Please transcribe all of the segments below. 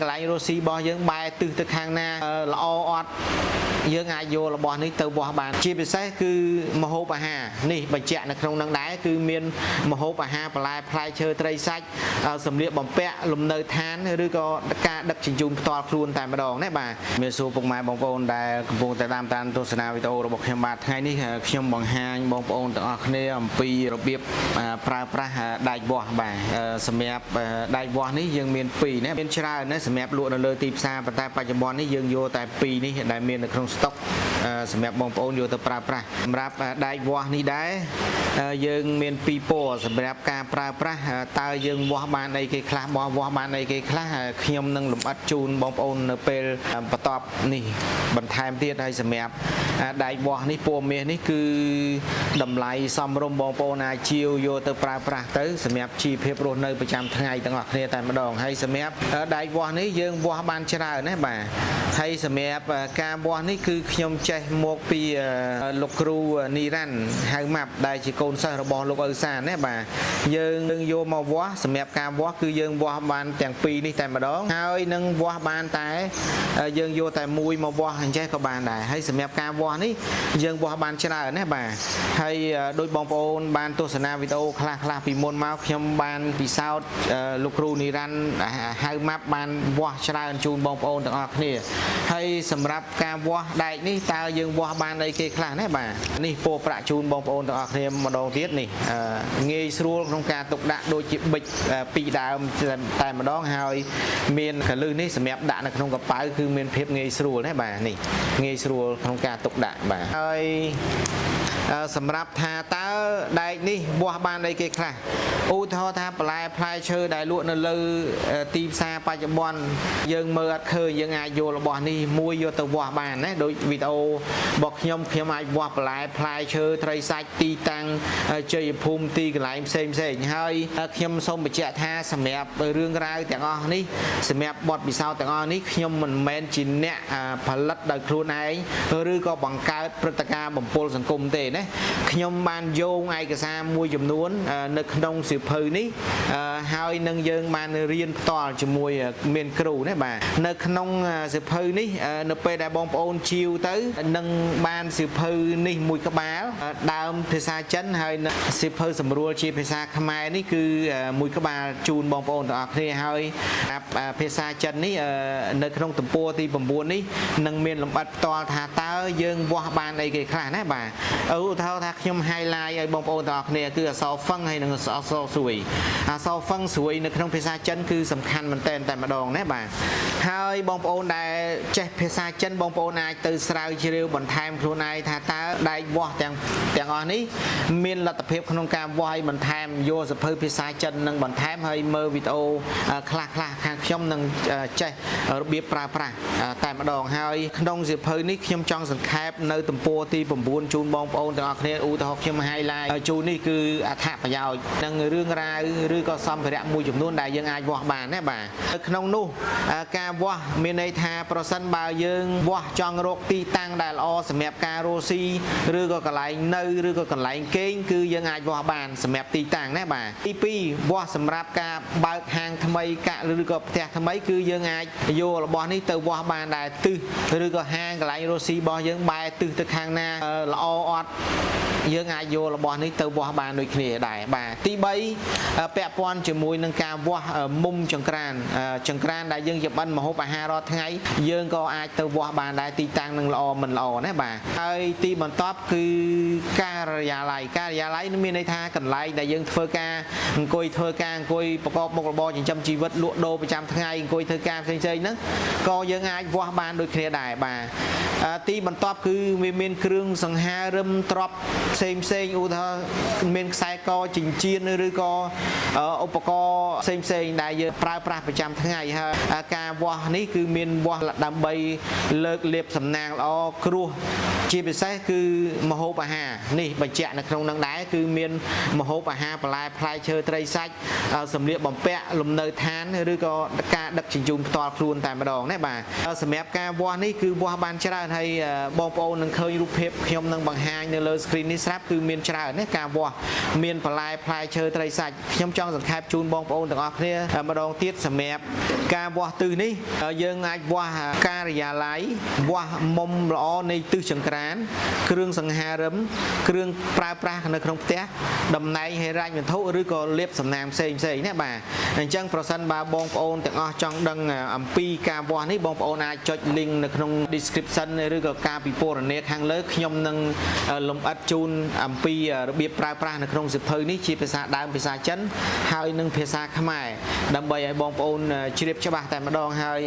កន្លែងរស់ស៊ីរបស់យើងបែរទិសទៅខាងណាល្អអត់យើងអាចយករបស់នេះទៅវាស់បានជាពិសេសគឺម្ហូបអាហារនេះបញ្ជាក់នៅក្នុងនឹងដែរគឺមានម្ហូបអាហារបន្លែផ្លែឈើត្រីសាច់សម្លៀកបំពាក់លំនៅឋានឬក៏ការដឹកជញ្ជូនផ្ទាល់ខ្លួនតែម្ដងណាបាទមានសួរពុកម៉ែបងប្អូនដែលកំពុងតែតាមដានទស្សនាវីដេអូរបស់ខ្ញុំបាទថ្ងៃនេះខ្ញុំបង្ហាញបងប្អូនទាំងអស់គ្នាអំពីរបៀបប្រើប្រាស់ដែកវាស់បាទសម្រាប់ដែកវាស់នេះយើងមាន2ណាមានច្រើនណាសម្រាប់លក់នៅលើទីផ្សារប៉ុន្តែបច្ចុប្បន្ននេះយើងយកតែ2នេះដែលមាននៅក្នុងស្តុកសម្រាប់បងប្អូនយកទៅប្រើប្រាស់សម្រាប់ដែកវាស់នេះដែរយើងមានពីរពណ៌សម្រាប់ការប្រើប្រាស់តើយើងវាស់បានអីគេខ្លះបោះវាស់បានអីគេខ្លះខ្ញុំនឹងលម្អិតជូនបងប្អូននៅពេលបន្ទាប់នេះបន្ថែមទៀតហើយសម្រាប់ដែកវាស់នេះពណ៌មាសនេះគឺតម្លៃសមរម្យបងប្អូនអាចជាវយកទៅប្រើប្រាស់ទៅសម្រាប់ជីវភាពរស់នៅប្រចាំថ្ងៃទាំងអស់គ្នាតែម្ដងហើយសម្រាប់ដែកវាស់នេះយើងវាស់បានច្រើនណាបាទហើយសម្រាប់ការវាស់នេះគឺខ្ញុំចេះមកពីលោកគ្រូនីរ៉ាន់ហៅម៉ាប់ដែលជាកូនសិស្សរបស់លោកឪសានណាបាទយើងនឹងយកមកវាស់សម្រាប់ការវាស់គឺយើងវាស់បានទាំងពីរនេះតែម្ដងហើយនឹងវាស់បានតែយើងយកតែមួយមកវាស់អញ្ចេះក៏បានដែរហើយសម្រាប់ការវាស់នេះយើងវាស់បានច្រើនណាបាទហើយដោយបងប្អូនបានទស្សនាវីដេអូខ្លះខ្លះពីមុនមកខ្ញុំបានពិសោធន៍លោកគ្រូនីរ៉ាន់ហៅម៉ាប់បានវាស់ច្រើនជូនបងប្អូនទាំងអស់គ្នាហើយសម្រាប់ការវាស់ដែកនេះតើយើងវាស់បានអីគេខ្លះណាបាទនេះពោប្រាក់ជូនបងប្អូនទាំងអស់គ្នាម្ដងទៀតនេះងាយស្រួលក្នុងការទុកដាក់ដូចជាប៊ិចពីរដើមតែម្ដងហើយមានកលឹះនេះសម្រាប់ដាក់នៅក្នុងកប៉ៅគឺមានភាពងាយស្រួលណាបាទនេះងាយស្រួលក្នុងការទុកដាក់បាទហើយសម្រាប់ថាតើដែកនេះវាស់បានអីគេខ្លះឧទាហរណ៍ថាបន្លែផ្លែឈើដែលលក់នៅលើទីផ្សារបច្ចុប្បន្នយើងមើលអត់ឃើញយើងអាចយករបស់នេះមួយយកទៅវាស់បានណាដូចវីដេអូរបស់ខ្ញុំខ្ញុំអាចវាស់បន្លែផ្លែឈើត្រីសាច់ទីតាំងជ័យភូមិទីកន្លែងផ្សេងផ្សេងហើយខ្ញុំសូមបញ្ជាក់ថាសម្រាប់រឿងរ៉ាវទាំងអស់នេះសម្រាប់បទពិសោធន៍ទាំងអស់នេះខ្ញុំមិនមែនជាអ្នកផលិតដោយខ្លួនឯងឬក៏បង្កើតព្រឹត្តិការណ៍បំពុលសង្គមទេណាខ្ញុំបានយោងឯកសារមួយចំនួននៅក្នុងសៀវភៅនេះហើយនឹងយើងបានរៀនផ្ទាល់ជាមួយមានគ្រូណាបាទនៅក្នុងសៀវភៅនេះនៅពេលដែលបងប្អូនជាវទៅនឹងបានសៀវភៅនេះមួយក្បាលដើមភាសាចិនហើយសៀវភៅសម្រួលជាភាសាខ្មែរនេះគឺមួយក្បាលជូនបងប្អូនទាំងអស់គ្នាហើយភាសាចិននេះនៅក្នុងទំព័រទី9នេះនឹងមានលម្អិតផ្ទាល់ថាតើយើងវាស់បានអីគេខ្លះណាបាទឧទាហរណ៍ថាខ្ញុំ highlight ឲ្យបងប្អូនទាំងអស់គ្នាគឺអក្សរហ្វឹងហើយនិងអក្សរស្រួយអក្សរហ្វឹងស្រួយនៅក្នុងភាសាចិនគឺសំខាន់មែនទែនតែម្ដងណាបាទហើយបងប្អូនដែលចេះភាសាចិនបងប្អូនអាចទៅស្រាវជ្រាវបន្ថែមខ្លួនឯងថាតើដែកវាស់ទាំងទាំងអស់នេះមានលទ្ធភាពក្នុងការវាស់ឲ្យបន្ថែមយកសភៅភាសាចិននឹងបន្ថែមហើយមើលវីដេអូខ្លះខ្លះខាងខ្ញុំនឹងចេះរបៀបប្រើប្រាស់តែម្ដងហើយក្នុងសៀវភៅនេះខ្ញុំចង់សង្ខេបនៅទំព័រទី9ជូនបងប្អូនទាំងអស់គ្នាឧទាហរណ៍ខ្ញុំ highlight ជូននេះគឺអត្ថប្រយោជន៍និងរឿងរ៉ាវឬក៏សម្ភារៈមួយចំនួនដែលយើងអាចវាស់បានណាបាទនៅក្នុងនោះការវាស់មានន័យថាប្រសិនបើយើងវាស់ចង់រកទីតាំងដែលល្អសម្រាប់ការរស់ស៊ីឬក៏កន្លែងនៅឬក៏កន្លែងគេងគឺយើងអាចវាស់បានសម្រាប់ទីតាំងណាបាទទី2វាស់សម្រាប់ការបើកហាងថ្មីកាក់ឬក៏ផ្ទះថ្មីគឺយើងអាចយករបស់នេះទៅវាស់បានដែរទិសឬក៏ហាងកន្លែងរស់ស៊ីរបស់យើងបែរទិសទៅខាងណាល្អអត់យើងអាចយករបស់នេះទៅវាស់បានដូចគ្នាដែរបាទទី3ពាក់ព័ន្ធជាមួយនឹងការវាស់មុំចង្ក្រានចង្ក្រានដែលយើងចម្អិនម្ហូបអាហាររាល់ថ្ងៃយើងក៏អាចទៅវាស់បានដែរទីតាំងនឹងល្អមិនល្អណាបាទហើយទីបន្ទាប់គឺការិយាល័យការិយាល័យនឹងមានន័យថាកន្លែងដែលយើងធ្វើការអង្គុយធ្វើការអង្គុយប្រកបមុខរបរចិញ្ចឹមជីវិតលក់ដូរប្រចាំថ្ងៃអង្គុយធ្វើការផ្សេងៗហ្នឹងក៏យើងអាចវាស់បានដូចគ្នាដែរបាទទីបន្ទាប់គឺវាមានគ្រឿងសង្ហារឹមទ្របផ្សេងផ្សេងឧទាហរណ៍មានខ្សែកចិញ្ចៀនឬក៏ឧបករណ៍ផ្សេងផ្សេងដែលយើងប្រើប្រាស់ប្រចាំថ្ងៃហើយការវាស់នេះគឺមានវាស់ដើម្បីលើកលាភសំណាងល្អគ្រោះ ជាពិសេសគឺម្ហូបអាហារនេះបញ្ជាក់នៅក្នុងនឹងដែរគឺមានម្ហូបអាហារបន្លែផ្លែឈើត្រីសាច់សម្លៀកបំពាក់លំនៅឋានឬក៏ការដឹកជញ្ជូនផ្ទាល់ខ្លួនតែម្ដងណាបាទសម្រាប់ការវាស់នេះគឺវាស់បានច្រើនហើយបងប្អូននឹងឃើញរូបភាពខ្ញុំនឹងបង្ហាញនៅលើ screen នេះស្រាប់គឺមានច្រើនណាការវាស់មានបន្លែផ្លែឈើត្រីសាច់ខ្ញុំចង់សង្ខេបជូនបងប្អូនទាំងអស់គ្នាម្ដងទៀតសម្រាប់ការវាស់ទិសនេះយើងអាចវាស់ការិយាល័យវាស់មុំល្អនៃទិសចង្ក្រានគ្រឿងសង្ហារឹមគ្រឿងប្រើប្រាស់នៅក្នុងផ្ទះតំណែងហិរញ្ញវត្ថុឬក៏លាភសំណាងផ្សេងផ្សេងណាបាទអញ្ចឹងប្រសិនបើបងប្អូនទាំងអស់ចង់ដឹងអំពីការវាស់នេះបងប្អូនអាចចុច link នៅក្នុង description ឬក៏ការពិពណ៌នាខាងលើខ្ញុំនឹងលម្អិតជូនអំពីរបៀបប្រើប្រាស់នៅក្នុងសៀវភៅនេះជាភាសាដើមភាសាចិនហើយនិងភាសាខ្មែរដើម្បីឲ្យបងប្អូនជ្រាបច្បាស់តែម្ដងហើយ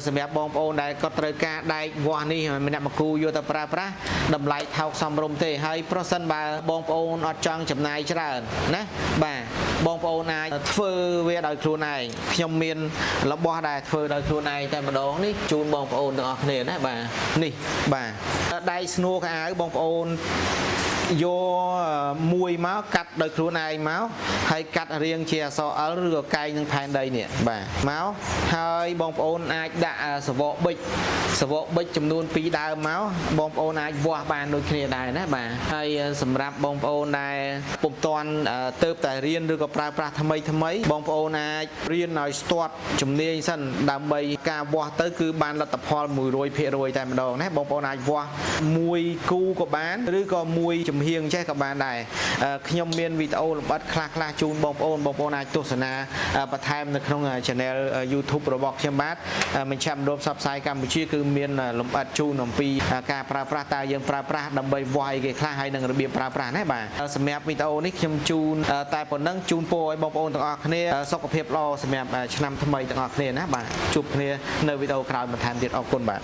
សម្រាប់បងប្អូនដែលគាត់ត្រូវការដែកវាស់នេះម្នាក់មកគូយកទៅប្រើប្រាស់តម្លៃថោកសមរម្យទេហើយប្រសិនបើបងប្អូនអត់ចង់ចំណាយច្រើនណាបាទបងប្អូនអាចធ្វើវាដោយខ្លួនឯងខ្ញុំមានរបស់ដែលធ្វើដោយខ្លួនឯងតែម្ដងនេះជូនបងប្អូនទាំងអស់គ្នាណាបាទនេះបាទដែកស្នួរខោអាវបងប្អូនយកមួយមកកាត់ដោយខ្លួនឯងមកហើយកាត់រាងជាអក្សរ L ឬក៏កែងនឹងផែនដីនេះបាទមកហើយបងប្អូនអាចដាក់សបកប៊ិចសបកប៊ិចចំនួន2ដើមមកបងប្អូនអាចវាស់បានដូចគ្នាដែរណាបាទហើយសម្រាប់បងប្អូនដែលពុំទាន់ទៅតែរៀនឬក៏ប្រើប្រាស់ថ្មីថ្មីបងប្អូនអាចរៀនឲ្យស្ទាត់ជំនាញសិនដើម្បីការវាស់ទៅគឺបានលទ្ធផល100%តែម្ដងណាបងប្អូនអាចវាស់មួយគូក៏បានឬក៏មួយចំហៀងចេះក៏បានដែរខ្ញុំមានវីដេអូលម្អិតខ្លះខ្លះជូនបងប្អូនបងប្អូនអាចទស្សនាបន្ថែមនៅក្នុង Channel YouTube របស់ខ្ញុំបាទមជ្ឈមណ្ឌលផ្សព្វផ្សាយកម្ពុជាគឺមានលម្អិតជូនអំពីការប្រើប្រាស់តើយើងប្រើប្រាស់ដើម្បីវាស់អីគេខ្លះហើយនឹងរបៀបប្រើប្រាស់ណាបាទសម្រាប់វីដេអូនេះខ្ញុំជូនតែប៉ុណ្ណឹងជូនពរឲ្យបងប្អូនទាំងអស់គ្នាសុខភាពល្អសម្រាប់ឆ្នាំថ្មីទាំងអស់គ្នាណាបាទជួបគ្នានៅវីដេអូក្រោយបន្ថែមទៀតអរគុណបាទ។